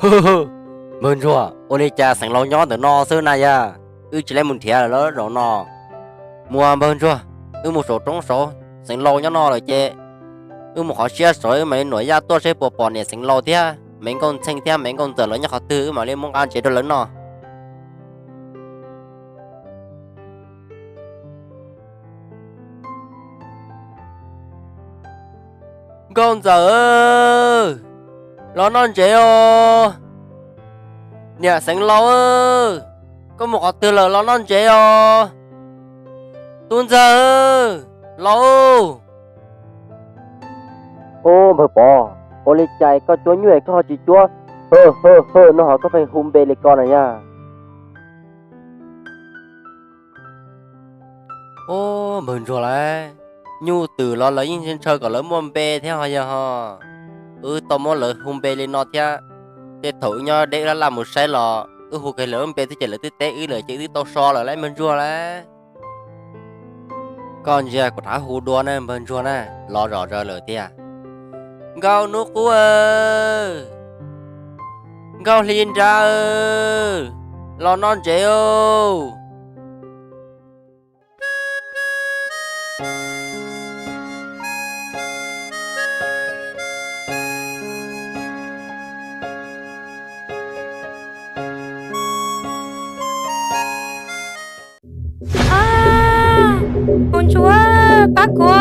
Npawg ntsuag, ua li cas xeev laus nyob ntawm no xwb na yog? Wb tsis lej mus nrhiav lawm zaum no. Muaj npawg ntsuag, wb mus saum roob saud, xeev laus nyob no lawm ces wb mus qhov siab saud, wb mam li nuam yaj tuaj seb puas pom niam xeev laus thiab me nkauj ntxhee thiab me nkauj ntxawm lawv nyob qhov twg, wb mam li muab nqa tsev rau lawv noj. Nkauj ntxawm, los noj ntsev os. Niam xeev laus, koj mus qhov twg lawm, los noj ntsev os. Tub ntxawg, los. Ub, npawg Pov, ua li cas koj cuab nyuj koj ho tsis cuab hawm hawm hawm no ho koj pheej hu npe li ko na yog? Ub, npawg ntsuag lauj, nyuj twm los lawv yeej ntshaw kom lawv muaj npe thiab ho yog ho. Wb tau muab lawv hu npe li no thiab, tej thaum wb nyob deb wb laj laj mus saib los wb hu kiag lawv lub npe thiab ces lawv twb teb wb lawm ces wb twb tau so lawm lauj npawg ntsuag lauj. Koj ntsia kuv rov hu dua na npawg ntsuag na, los zom zaws lawm tiag. Nkauj hnub qub, nkauj hli nra, los noj ntsev. Ub, ntsuag, pab kuv.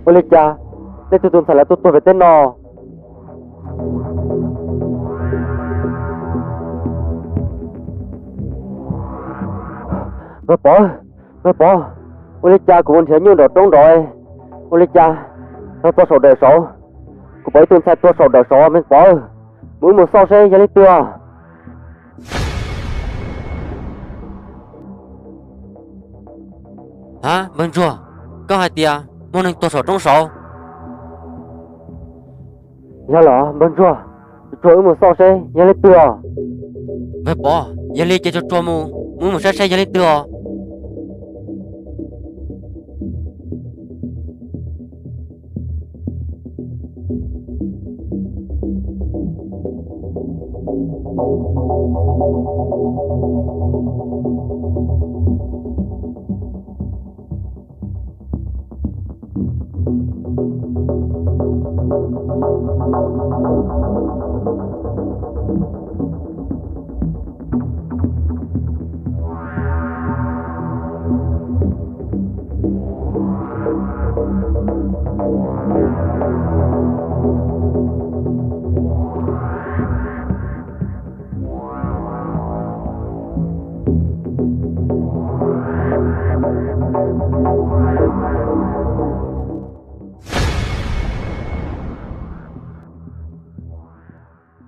Ua li cas nej tug tus ntxhais lawv tuaj tuag pem teb no? Npawg Pov, npawg Pov, ua li cas kuv mus nrhiav nyuj nram roob nrad, ua li cas tau tuag saum dawm saud? Kuv pom ib tug ntxhais tuag saum dawm saud, npawg Pov, mus wb mus xauj seb yog leej twg os. Ha, npawg ntsuag, koj hais tias muaj neeg tuag saum roob saud? Yog los npawg ntsuag, tsuag tsuag wb mus xauj seb yog leej twg os. Npawg Pov, yog li ces tsuag tsuag mus, mus wb mus saib seb yog leej twg os.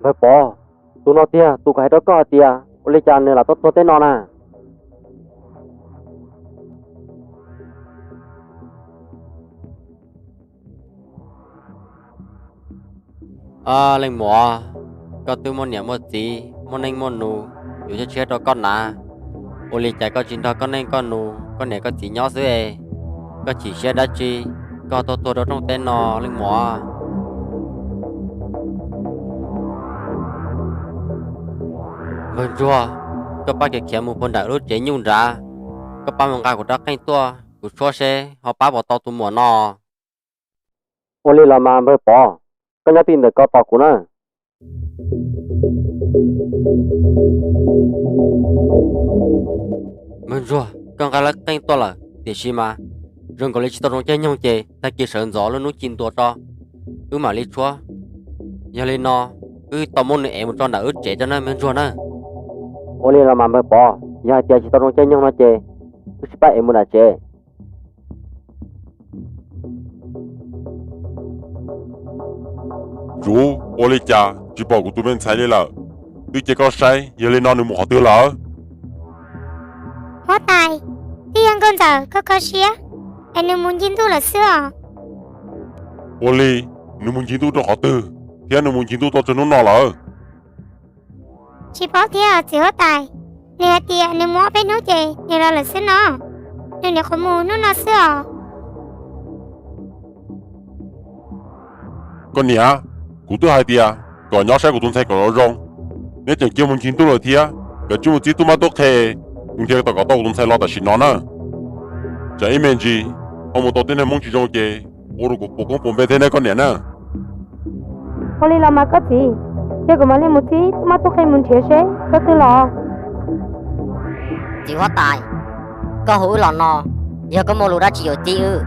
Npawg Pov, tus no tiag tus kuv hais rau koj hais tias ua li cas nws lam tuaj tuag teb no na. Leej muam, koj twb muaj niam muaj txiv muaj neej muaj nus yuav cov tshiab rau koj hnav, ua li cas koj tsis nrog koj neej koj nus koj niam koj txiv nyob xwb es? Koj chim siab dab tsi koj tuaj tuag rau rooj teb no leej muam? Npawg ntsuag, koj pab khiav khiav mus puag nram lub tsev nyuj nrad, koj pab mus nqa kuv rab qeej tuaj kuv tshuab seb ho pab puas tau tus muam no. Ua li los mas npawg Pov, koj nyob tij ntawm ko tos kuv na. Npawg ntsuag, koj nqa lawv qeej tuaj lawm, tiam sis mas zoo nkaus li tsis tau zoo caij nyoog ces tag kis sawv ntxov lub hnub ci ntua tso, wb mam li tshuab. Yog li no, wb tau muab nws ev mus tso ntawm wb tsev tso nawb npawg ntsuag nawb. Ua li los mas npawg Pov, yog hais tias tsis tau zoo caij nyoog no ces wb sib pab ev mus nram tsev. Tsuv, ua li cas tsis pom kuv tus me ntxhais li lawm? Twb cia koj saib, yog li no nws mus qhov twg lawm? Huab tais, twb yog nkauj ntxawm koj kho siab es nws mus ncig ntuj lawm xwb os. Ua li, nws mus ncig ntuj rau qhov twg thiab nws mus ncig ntuj tau tsawg hnub no lawm? Tsis paub thiab txiv huab tais, nws hais tias nws mus ob peb hnub ces nws los lawm xwb no. Nws nyuam qhuav mus hnub no xwb os. Koj niam, kuv twb hais tias kom nyob saib kuv tus ntxhais kom zoo zoo, neb tseem cia mus ncig ntuj lawm thiab. Kav tsij mus txib tub mab tub qhe mus nrhiav kom tau kuv tus ntxhais los tam sim no na. Tsam ib me ntsis ho mus tau tej neeg Hmoob tsis zoo ces ua rau kuv puas koob puas npe thiab ne koj niam na. Ua li los mas koj txiv, cia kuv mam li mus txib tub mab tub qhe mus nrhiav seb tau twg los. Txiv huab tais, koj hu wb los no, yog koj muaj lus dab tsi yuav txib wb?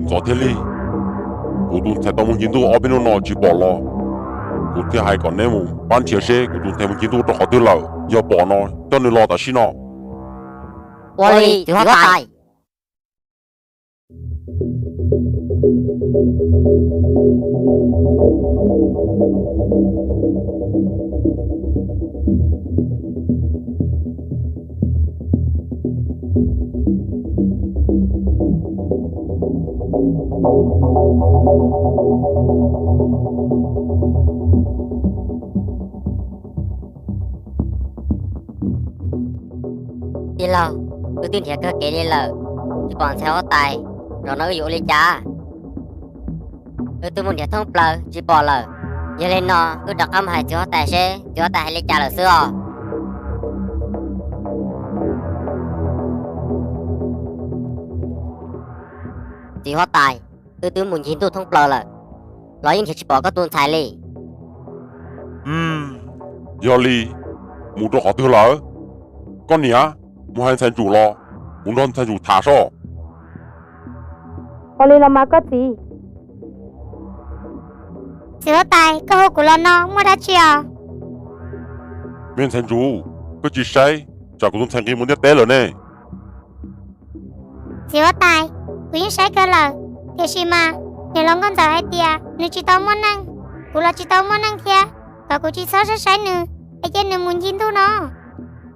Ntxov thiaj li, kuv tus ntxhais tau mus ncig ntuj ob peb hnub no tsis pom los, kuv thiaj hais kom neb mus pab nrhiav seb kuv tus ntxhais mus ncig ntuj rau qhov twg lawm, yog pom no coj nws los tam sim no. Ua li txiv huab tais. Tij laug, wb twb nrhiav kawg kev li lawm, tsis pom ntxhais huab tais, zaum no wb yuav ua li cas? Wb twb mus nrhiav thoob plaws tsis pom lawm. Yog li no wb rov qab mus hais txiv huab tais seb txiv huab tais hais li cas lawm xwb os. Txiv huab tais, wb twb mus ncig ntuj thoob plaws lawm, los yeej nrhiav tsis pom koj tus ntxhais li. Yog li, mus rau qhov twg lawm? Koj niam, mus hais ntxhais ntsuv los, kuv nrog ntxhais ntsuv tham soj. Ua li los mas koj txiv. Txiv huab tais, koj hu kuv los no muaj dab tsi os? Me ntxhais ntsuv, koj tsis saib, tsam kuv tus ntxhais nqis mus ntiaj teb lawm ne. Txiv huab tais, kuv yeej saib kawg lawm, tiam sis mas niam laus nkauj ntxawm hais tias nws tsis tau muaj neej, kuv los tsis tau muaj neej thiab, kom kuv tsis txhob saib saib nws, es cia nws mus ncig ntuj no.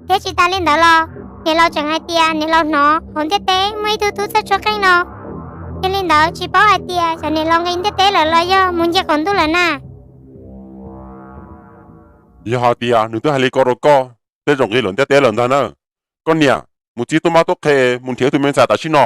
Thiab tsis tas li ntawd los, niam laus tseem hais tias niam laus hnov hauv ntiaj teb muaj ib tug tub txawj tshuab qeej no. Yog li ntawd tsis paub hais tias xyov niam laus nqis ntiaj teb lawm los yog mus nce qaum ntuj lawm na. Yog hais tias nws twb hais li ko rau koj, tej zaum nqis lawm ntiaj teb lawm ntag na. Koj niam, mus txib tub mab tub qhe mus nrhiav tus me ntxhais tam sim no.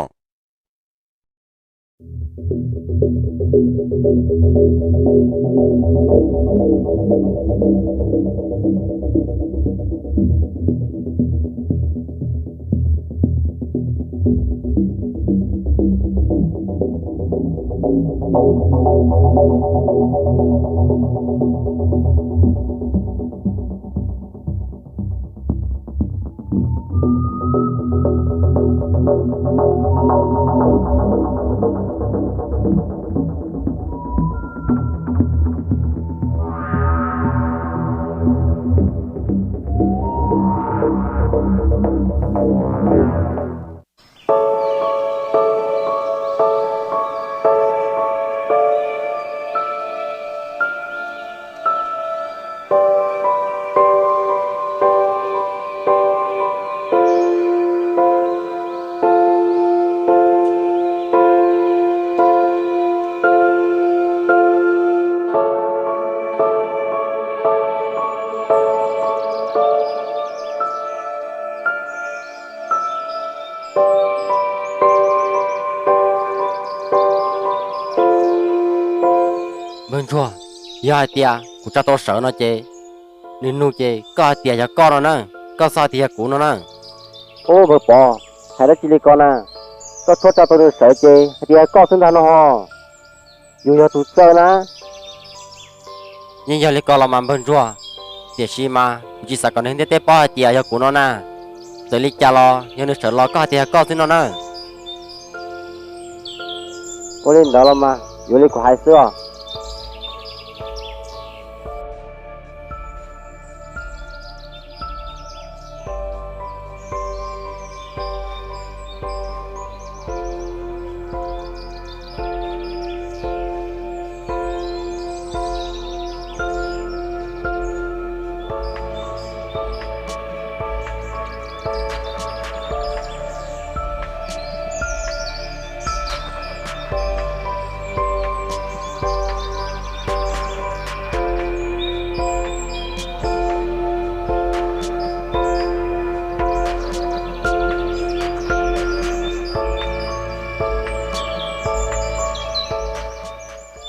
Npawg ntsuag, yog hais tias kuv tsa tau sawv no ces, nws nug ces koj hais tias yog koj no na, koj txhob hais tias yog kuv no na. Ub, npawg Pov, hais dab tsi li ko na? Koj tshuab tsa tau nws sawv ces hais tias yog koj xwb ntag no ho. Yus yog tus txawj na. Yeej yog li ko los mas npawg ntsuag, Tiam sis mas kuv tsis xav kom neeg ntiaj teb paub hais tias yog kuv no na. Txawm li cas los yog nws sawv los koj hais tias yog koj xwb no na. Ua li ntawd los mas yuav li kuv hais xwb os.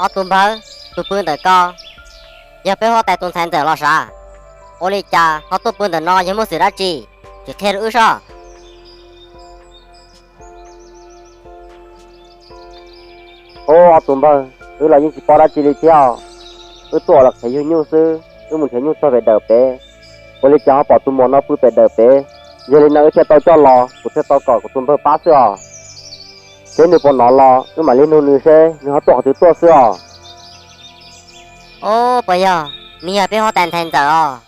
Ob tug npawg, tus pw ntawm ko yog peb huab tais tus ntxhais ntxawm los sav? Ua li cas ho tuaj pw ntawm no yog muaj xwm dab tsi? Tsis qhia rau wb soj. Ob, ob tug npawg, wb los yeej tsis paub dab tsi li thiab. Wb tuaj los qhia yug nyuj xwb, wb mus nrhiav nyuj txog pem dawm pem. Ua li cas ho pom tus muam no pw pem dawm pem? Yog li no wb thiaj tau coj los, kuv thiaj tau kom kuv tus npawg pab xwb os. Seb nws puas hnov los wb mam li nug nws seb nws ho tuaj qhov twg tuaj xwb os. Ob, puas yog nws yog peb huab tais ntxhais ntxawm os?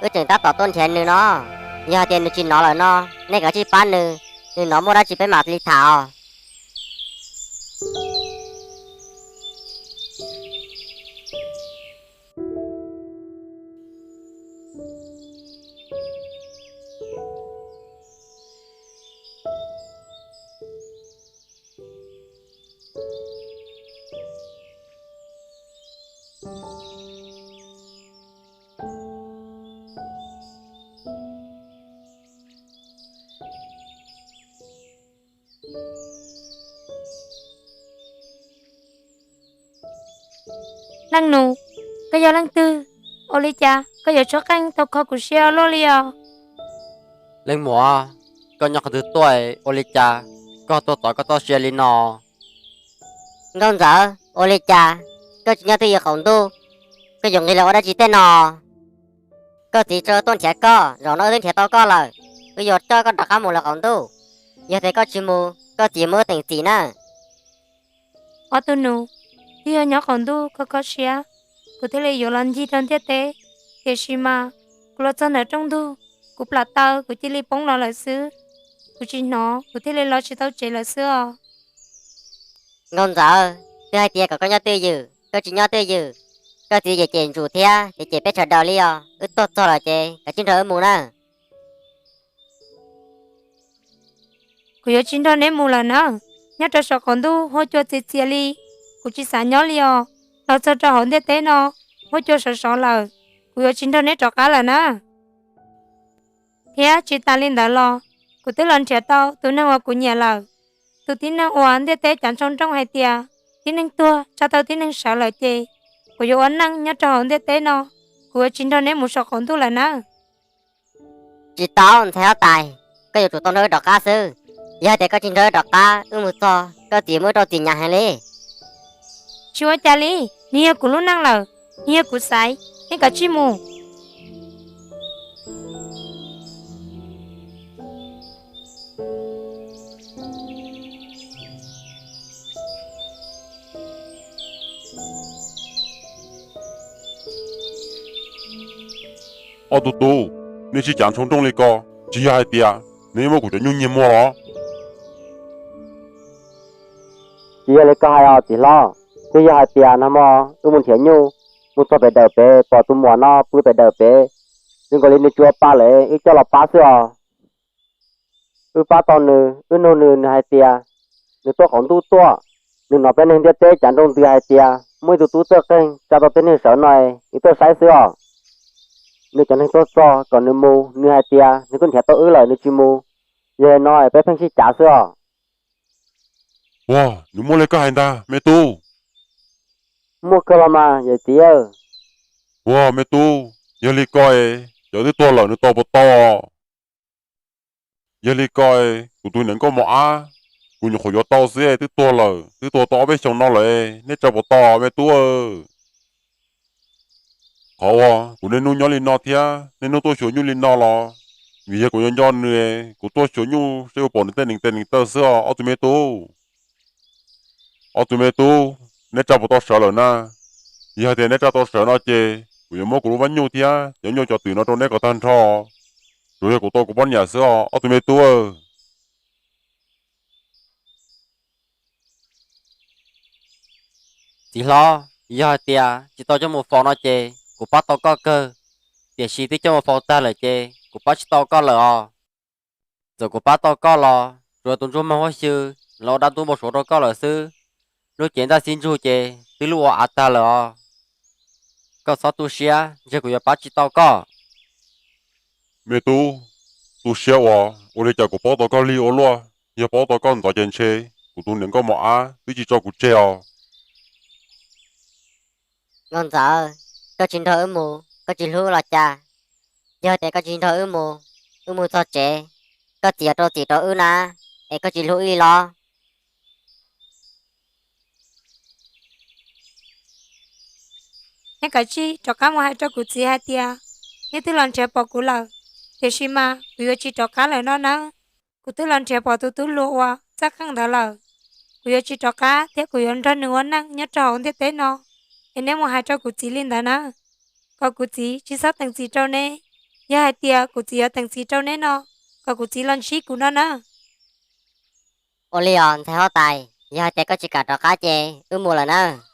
Wb tseem tab tom tuaj nrhiav nws no. Yog hais tias nws tsis hnov lawm no, nej kav tsij pab nws, nws hnov muaj dab tsi peb mam li tham os. Leej nus, koj yog leej twg? Ua li cas koj yuav tshuab qeej tau kho kuv siab ua luaj li os? Leej muam, koj nyob qhov twg tuaj, ua li cas koj tuaj txov koj txoj sia li no? Nkauj Ntxawm, ua li cas koj tsis nyob twj ywm qaum ntuj, koj yuav nqis los ua dab tsi tej no? Koj txiv tso tuaj nrhiav koj, zaum no wb twb nrhiav tau koj lawm, wb yuav coj koj rov qab mus lawm qaum ntuj. Yog tias koj tsis mus, koj txiv muab wb teem txim na. Ob tug nus, twb yog nyob qaum ntuj kho kho siab, kuv thiaj li yuav los ncig rau ntiaj teb. Tiam sis mas kuv los txog ntawm rooj ntug, kuv plam taw kuv cia li poob los lawm xwb. Kuv tsis hnov, kuv thiaj li los tsis tau tsev lawm xwb os. Nkauj Ntxawm, twb hais tias kom koj nyob twj ywm, koj tsis nyob twj ywm, koj txiv cem cem ntsus thiab cem cem peb sawv daws li os. Wb tuaj txog lawm ces kav tsij nrog wb mus na. Kuv yuav tsis nrog neb mus lawm na. Nyob rau saum qaum ntuj huab cua txias txias li, kuv tsis xav nyob li os. Los txog rau hauv ntiaj teb no, huab cua sov sov lawm, kuv yuav tsis nrog neb rov qab lawm na. Thiab tsis tas li ntawd los, kuv twb los nrhiav tau tus neeg uas kuv nyiam lawm. Tus tib neeg uas ntiaj teb cav ntsoo nrooj hais tias tib neeg tuag tsa tau tib neeg sawv lawm ces, kuv yuav ua neej nyob rau hauv ntiaj teb no, kuv yuav tsis nrog neb mus saum qaum ntuj lawm na. Tsis tau, ntxhais huab tais, koj yuav tsum tau nrog wb rov qab xwb. Yog hais tias koj tsis nrog wb rov qab, wb mus txog koj txiv muab wb rau txim hnyav heev li. Tsis ua cas li, nws yog kuv lub neej lawm, nws yog kuv xaiv, neb kav tsij mus. Ob tug tub, nej sib cav ntsoo nrooj li ko, tsis yog hais tias nws yuav muab kuv cov nyuj nyiag muag los? Tsis yog li koj hais os txiv hlob, twb yog hais tias nag hmo wb mus nrhiav nyuj, mus txog pem dawm pem pom tus muam no pw pem dawm pem, zoo nkaus li nws tsis ua pa lawm wb coj los pab xwb os. Wb pab tau nws, wb nug nws, nws hais tias nws tuaj qaum ntuj tuaj, nws hnov peb neeg ntiaj teb cav nroo ntws hais tias muaj ib tug tub txawj qeej tsa tau tej neeg sawv no, nws tuaj saib xwb os. Nws cov neeg tuaj txog kom nws mus, nws hais tias nws kuj nrhiav tau wb lawm nws tsis mus. Yog li no peb pheej sib cav xwb os. Ua, nws muaj li koj hais ntag me tub. Muaj kawg los mas yawm txiv. Ua me tub, yog li ko, cov twb tuag lawm nws tos puas tau? Yog li ko, kuv tus niam nkauj mos ab, kuv nyuam qhuav yuav tau xwb twb tuag lawm, twb tuag tau ob peb xyoos no lawm, neb tsa puas tau me tub? Qhov uas kuv niaj hnub nyob li no thiab niaj hnub tuaj xyuas nyuj li no los vim yog kuv yuav nco nws, kuv tuaj xyuas nyuj saib yuav pom nws tej neev tes neev taw xwb os ob tug me tub. Ob tug me tub, neb tsa puas tau sawv lawm na? Yog hais tias neb tsa tau sawv no ces kuv yuav muab kuv lub vab nyuj thiab cov nyuj cov twm no rau neb kom tag nrho, tsuas yog kuv tau kuv poj niam xwb os ob tug me tub. Txiv hlob, yog hais tias tsis tau coj mus faus no ces kuv pab tau koj kawg, tiam sis twb coj mus faus tag lawm ces kuv pab tsis tau koj lawm os. Txawm kuv pab tau koj los tsuas yog tus ntsuag moog huab xyw los ua dab ntub npau suav rau koj lawm xwb. Lub cev ntaj xib ntsug ces twb lub ua av tag lawm os. Koj txhob tu siab, ntshe kuv yuav pab tsis tau koj. Me tub, tu siab ua, ua li cas kuv paub tau koj lig ua luaj, yog paub tau koj ntxov ces ntshe kuv tus niam nkauj mos ab twb tsis tso kuv tseg os. Nkauj ntxawm, koj tsis nrog wb mus koj tsis hlub los cas? Yog tias koj tsis nrog wb mus, wb mus txog tsev, koj txiv yuav rau txim rau wb na, es koj tsis hlub wb li los? Neb kav tsij rov qab mus hais rau kuv txiv hais tias neb twb los nrhiav pom kuv lawm, tiam sis mas kuv yuav tsis rov qab lawm no nawb. Kuv twb los nrhiav pom tus tub hluas uas txawj qeej ntawd lawm. Kuv yuav tsis rov qab thiab kuv yuav nrog nws ua neej nyob rau hauv ntiaj teb no. Es neb mus hais rau kuv txiv li ntawd nawb. Kom kuv txiv tsis txhob teem txim rau neb. Yog hais tias kuv txiv yuav teem txim rau neb no, kom kuv txiv los ntsib kuv no nawb. Ua li os ntxhais huab tais, yog hais tias koj tsis kam rov qab ces wb mus lawm nawb.